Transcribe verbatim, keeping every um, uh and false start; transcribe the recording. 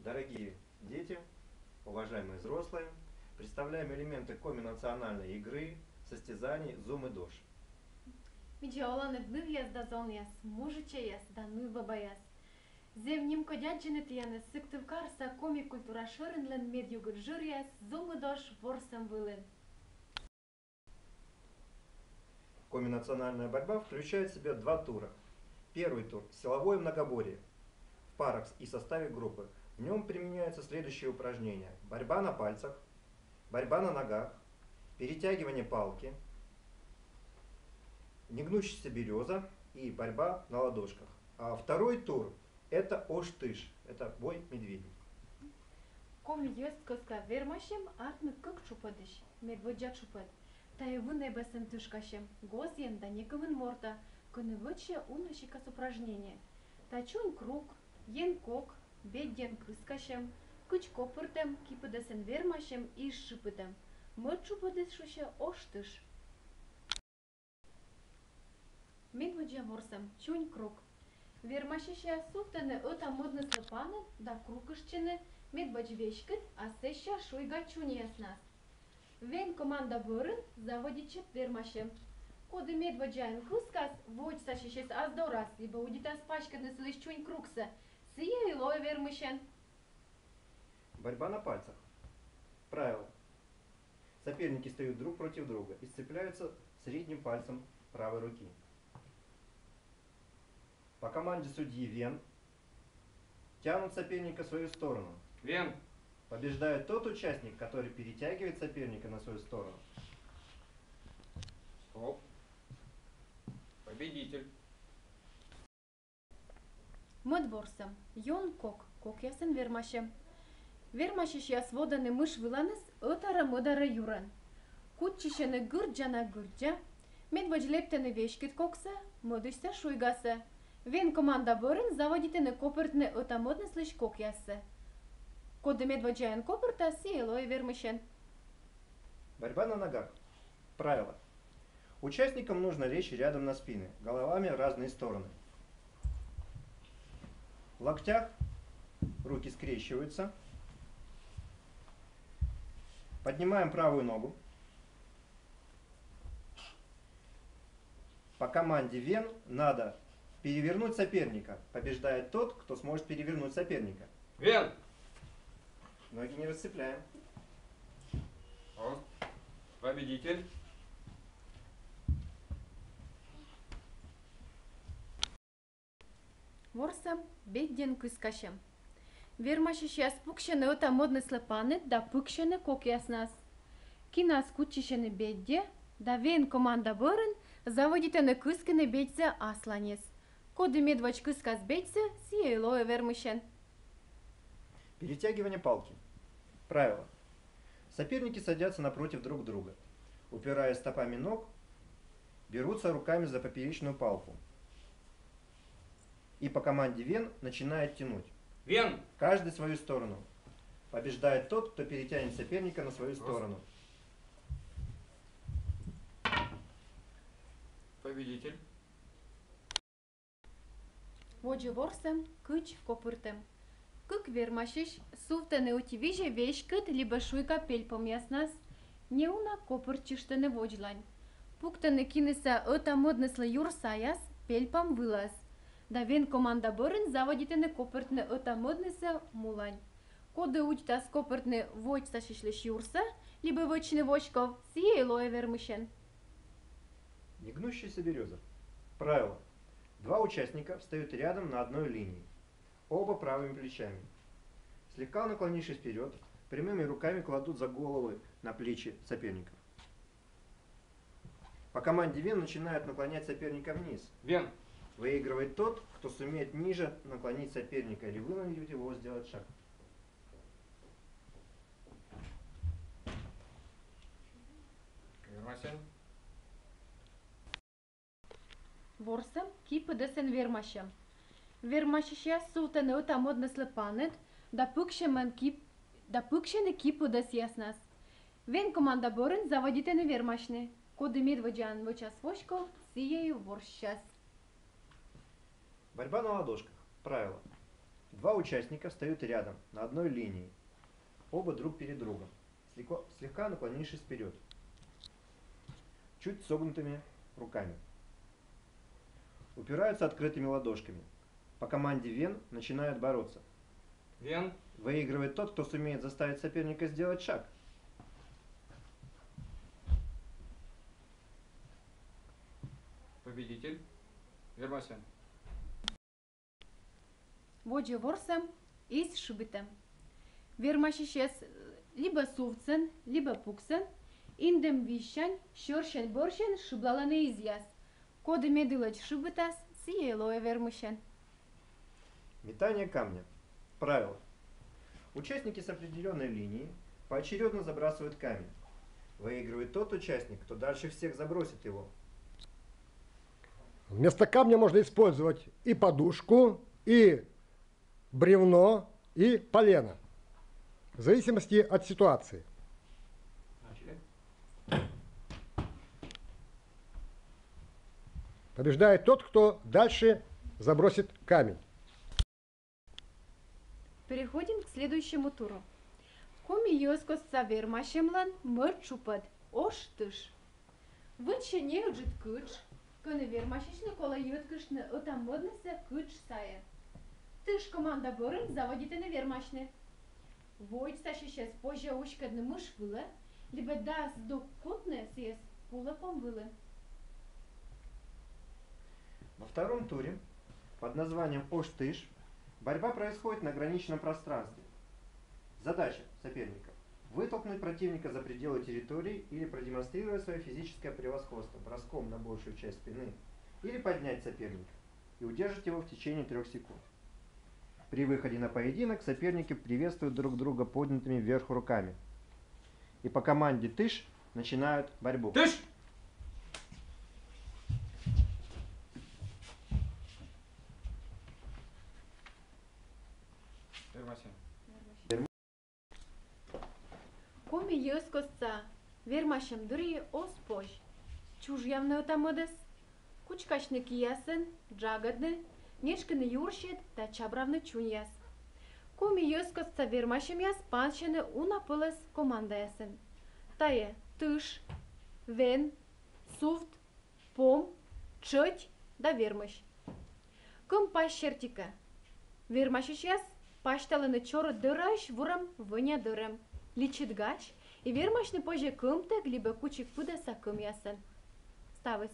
Дорогие дети, уважаемые взрослые, представляем элементы коми национальной игры, состязаний «Зум и Дош». Видза оланныд, нывъяс да зонъяс, мужичӧйяс да нывбабаяс. Зэв нимкодь аддзыны тіянӧс Сыктывкарса коми культура шӧринлӧн медъюгыд жыръяс «Зум и Дош» ворсӧм вылын. Коми национальная борьба включает в себя два тура. Первый тур — силовое многоборье в парах и составе группы. В нем применяются следующие упражнения: борьба на пальцах, борьба на ногах, перетягивание палки, негнущаяся береза и борьба на ладошках. А второй тур — это ош-тыш, это бой медведей. Коми йӧзт кӧсъя вермасьӧм артмы кык тшупӧдысь, медводдза тшупӧд — тайӧ вынӧбӧсӧн тышкасьӧм, гозйӧн да некымын морта, кӧні вӧчсьӧ уна сикас упражнение. Та чунькрук, енкок, беддьӧн кыскасьӧм, кыдз копыртӧм, кипыдӧсӧн вермасьӧм и сшыпитӧм. Мӧд тшупӧдыс шусьӧ ош-тыш. Медводдза ворсӧм — чунькрук. Вермасьысьяс сувтӧны ӧта-мӧдныслы паныд да крукыштчӧны медводз веськыд, а сэсся шуйга чуньяснас. Вен команда бӧрын заводитчӧ вермасьӧм. Коді медводдзаӧн кыскас водзсасьысьӧс ас дорас либӧ удитас паськӧдны сылысь чунькруксӧ, сійӧ и лоӧ вермысьӧн. Борьба на пальцах. Правило. Соперники встают друг против друга и сцепляются средним пальцем правой руки. По команде судьи «Вен» тянут соперника в свою сторону. Вен. Побеждает тот участник, который перетягивает соперника на свою сторону. Стоп. Победитель. Мӧд ворсӧм — ён-кок, кокъясӧн вермасьӧм. Вермасьысьяс водӧны мыш выланыс ӧтарӧ-мӧдарӧ юрӧн. Кутчысьӧны гырддза на гырддза, медводз лэптӧны веськыд коксӧ, мӧдысьсӧ шуйгасӧ. Вен команда бӧрын заводитӧны копыртны ӧта-мӧдныслысь кокъяссӧ. Коді медводдзаӧн копыртас, сійӧ лоӧ вермысьӧн. Борьба на ногах. Правило. Участникам нужно лечь рядом на спины, головами в разные стороны. В локтях руки скрещиваются. Поднимаем правую ногу. По команде «Вен» надо перевернуть соперника. Побеждает тот, кто сможет перевернуть соперника. Вен! Ноги не расцепляем. О, победитель. Ворсӧм — беддьӧн кыскасьӧм. Вермасьысьяс пуксьӧны ӧта-мӧдныслы паныд да пыксьӧны кокъяснас. Кинас кутчысьӧны беддьӧ, да вен команда бӧрын заводитӧны кыскыны бедьсӧ асланьыс. Коді медводз кыскас бедьсӧ, сійӧ и лоӧ вермысьӧн. Перетягивание палки. Правило. Соперники садятся напротив друг друга, упираясь стопами ног, берутся руками за поперечную палку. И по команде «Вен» начинают тянуть. Вен! Каждый в свою сторону. Побеждает тот, кто перетянет соперника на свою сторону. Победитель. Водзӧ ворсӧм — кыдз копыртӧм. Кык вермасьысь сувтӧны ӧти визьӧ веськыд либӧ шуйга пельпомъяснас, неуна копыртчыштӧны водзлань. Пуктӧны кинысӧ ӧта-мӧдныслы юрсаяс пельпом вылас. Да вен команда бӧрын заводитӧны копыртны ӧта-мӧднысӧ мулань. Коді удитас копыртны водзсасьысьлысь юрсӧ либӧ вӧчны воськов, сійӧ и лоӧ вермысьӧн. Негнущаяся береза. Правило. Два участника встают рядом на одной линии, оба правыми плечами. Слегка наклонившись вперёд, прямыми руками кладут за головы на плечи соперников. По команде «Вен» начинают наклонять соперника вниз. Вен. Выигрывает тот, кто сумеет ниже наклонить соперника или вынудить его сделать шаг. Вермасьӧм. Ворсӧм — кипыдӧсӧн вермасьӧм. Вермасьысьяс сувтӧны ӧта-мӧдныслы паныд да пыксьӧмӧн кип-, да пыксьӧны кипыдӧсъяснас. Вен команда бӧрын заводитӧны вермасьны. Коді медводдзаӧн вӧчас воськов, сійӧ и ворсчас. Борьба на ладошках. Правило. Два участника встают рядом, на одной линии. Оба друг перед другом, слегка, слегка наклонившись вперед, чуть согнутыми руками. Упираются открытыми ладошками. По команде «Вен» начинают бороться. Вен. Выигрывает тот, кто сумеет заставить соперника сделать шаг. Победитель. Вермасян. Водзӧ ворсӧм — изь шыбитӧм. Вермасьысьяс либӧ сувтсӧн, либӧ пуксӧн, индӧм визьсянь сьӧрсьӧн-бӧрсьӧн шыблалӧны изъяс. Коді медводз шыбитас, сійӧ и лоӧ вермысьӧн. Метание камня. Правила. Участники с определённой линии поочерёдно забрасывают камень. Выигрывает тот участник, кто дальше всех забросит его. Вместо камня можно использовать и подушку, и бревно, и полено, в зависимости от ситуации. Побеждает тот, кто дальше забросит камень. Переходим к следующему туру. Коми йӧзкостса вермасьӧмлӧн мӧд тшупӧд — ош тыш. Вынсьӧ неыджыд кытш, кӧні вермасьысьлы колӧ йӧткыштны ӧта-мӧднысӧ кытш сайӧ. Тыш команда бӧрын заводитӧны вермасьны. Водзсасьысьӧс позьӧ уськӧдны мыш вылӧ, либӧ дас здук кутны сійӧс кулӧ пом вылын. Во втором туре под названием «Ош тыш» борьба происходит на ограниченном пространстве. Задача соперников: вытолкнуть противника за пределы территории или продемонстрировать свое физическое превосходство броском на большую часть спины, или поднять соперника и удерживать его в течение трёх секунд. При выходе на поединок соперники приветствуют друг друга поднятыми вверх руками и по команде «Тыш» начинают борьбу. Тыш! Вермасьӧм. Коми йӧзкостса вермасьӧм дырйи оз позь чужъявны ӧта-мӧдӧс, кучкасьны киясӧн, джагӧдны, нетшкыны юрсиӧд да чабравны чуньяс. Коми йӧзкостса вермасьӧмъяс пансьӧны уна пӧлӧс командаясӧн. Тайӧ тыш, вен, сувт, пом, тшӧть да вермысь. Кӧм пась серти кӧ. Вермасьысьяс пасьталӧны чорыд дӧраысь вурӧм вӧня дӧрӧм, личыд гась, и вермасьны позьӧ кӧмтӧг либӧ кучик пыдӧса кӧмъясӧн. Ставыс.